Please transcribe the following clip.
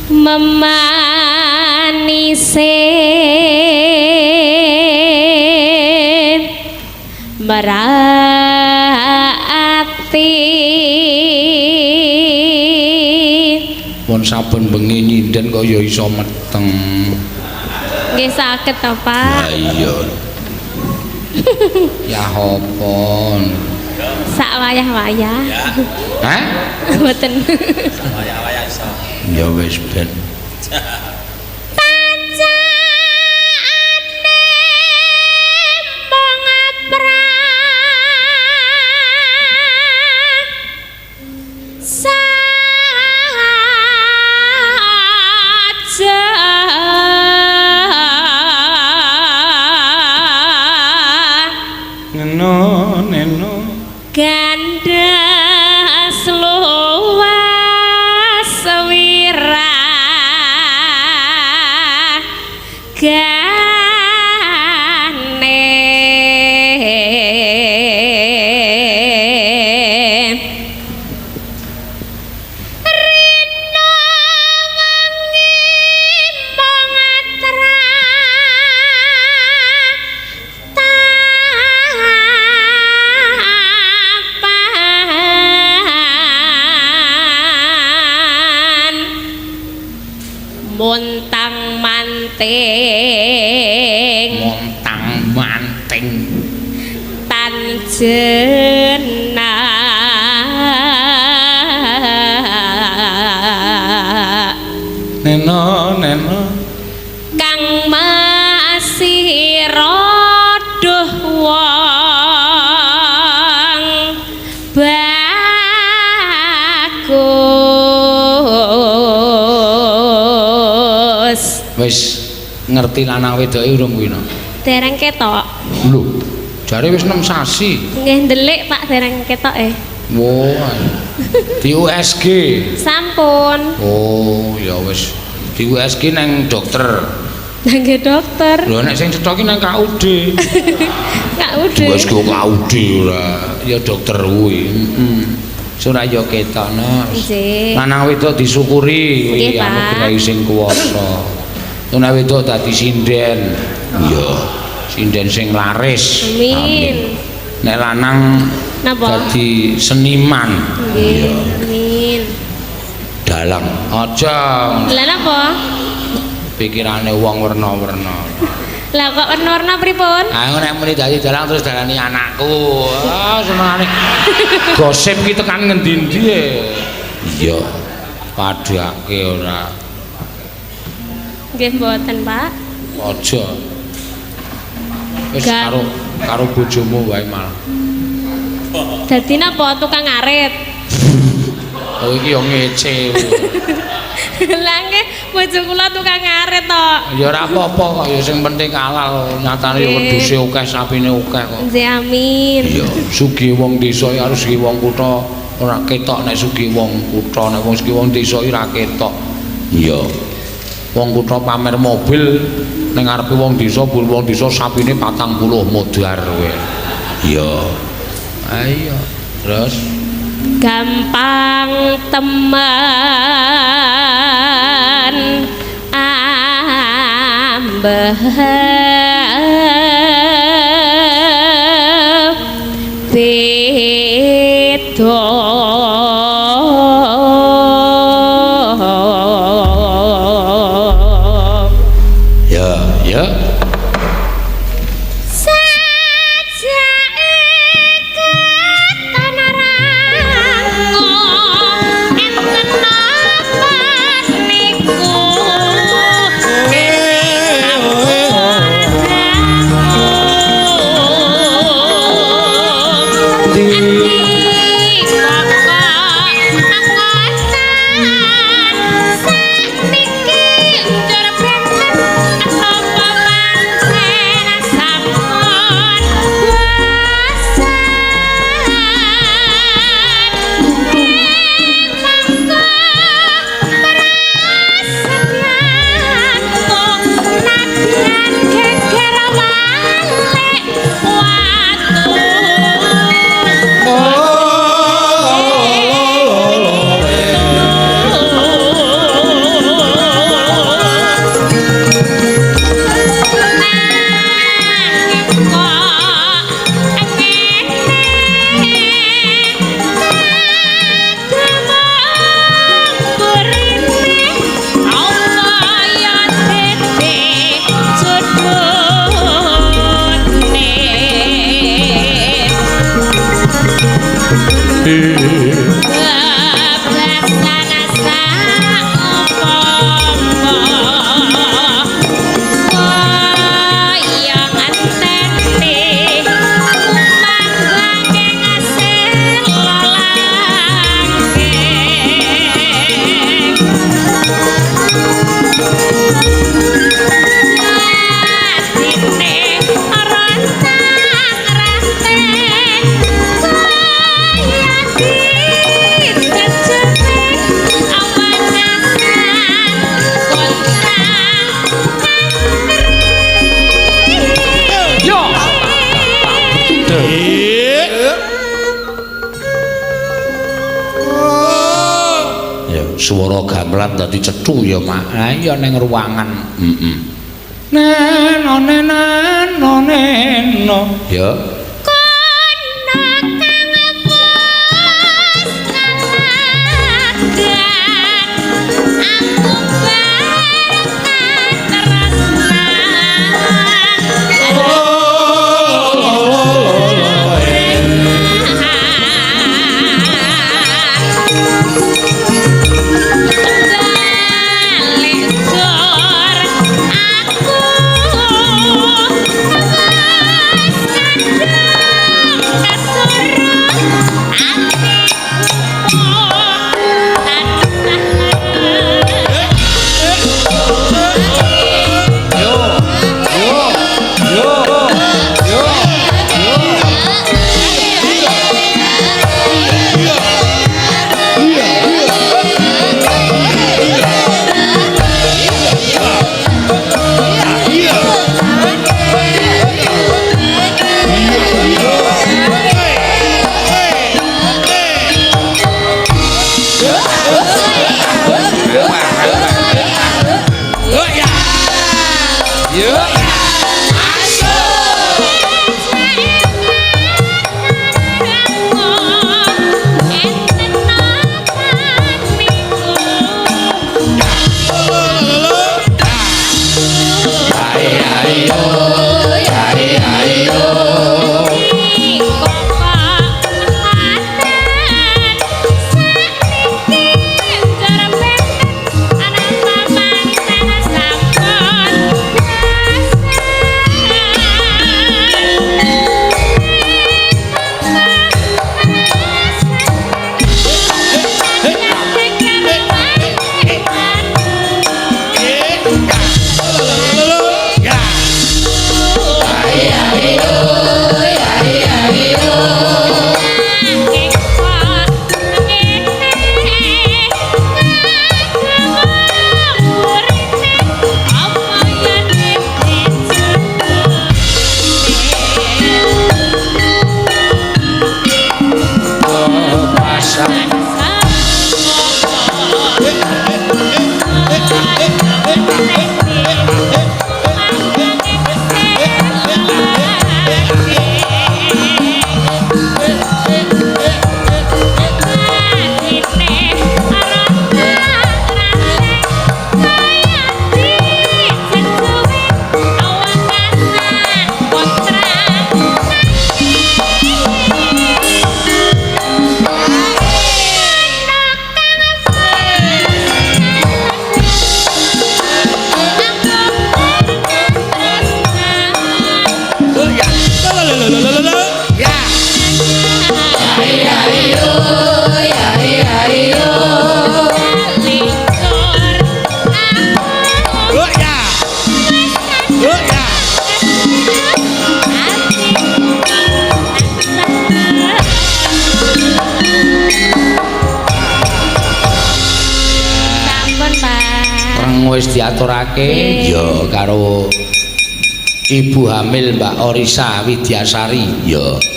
Memanise merati. Pun saben bengi nyinden kok ya iso meteng. Nggih saged to, Pak. Lah iya. Ya apa? Sak wayah-wayah. Hah? Mboten. Wayah-wayah iso. Ya wis ben. Pacane mung saja. Neno neno. Gandas luas wirah gane. Rino wengi mung tratapan montang manting Montang manting. Tan jenak Neno neno. Kang masih rodoh wong bagus. Wis ngerti lanang wedoke urung kuwi no? Dereng ketok. Lho, jare wis 6 sasi. Nggih ndelik, Pak, dereng ketok eh. Wah. Di USG. Sampun. Oh, ya wis. Di USG nang dokter. Nggih dokter. Lho nek sing cetha ki nang KUD. Kak Ude. USG KUD ora. Ya dokter kuwi. Heeh. Ora ya ketokno. Nggih. Lanang wedok disyukuri kuwi Nggih, Pak. Anugerah sing kuwasa. Lanang wedok dadi sinden. Iya. Sinden sing laris. Amin. Nek lanang Napa? dadi seniman. Nggih. Amin. Dalang. Aja Lah napa? Pikirane wong werna-werna. Lah kok werna-werna pripun? Aku nek muni dadi dalang terus dalani anakku. Ah, senengane gosip ki tekan ngendi-endi e. Iya. Padhake ora. Nggih mboten, Pak. Aja. Wis karo karo bojomu wae malah. Dadi napa tukang ngarit? Oh iki yo ngece. Lah nggih bojo kula tukang ngarit to. Ya ora apa-apa kok ya sing penting halal. Nyatane ya wedhuse akeh, sapine akeh kok. Nggih amin. Iya, sugih wong desa ya harus sugih wong kutha ora ketok nek sugih wong kutha, nek wong sugih wong desa ora ketok. Iya. Wong kutha pamer mobil ning ngarepe wong desa, bul wong desa sapine 40 modar kowe. Iya. Ayo, terus gampang temen ambeh beda. Ya, ya. Sajake ketan rango enten napa niku sampun. Swara gamelan dadi cethu ya, Mak. Ha iya ning ruangan. Heeh. Neno neno neno. Ya. Kono kang wis kaladan aku berkat tresnan. Balik sor aku wis kadung kesuruh atiku tansah. Yo. Yo. Yo. Yo. Yo. Ayo ayo ayo. Pasang. Sampun, Pak. Reng wis diaturake ya karo Ibu hamil Mbak Orisa Widyasari ya.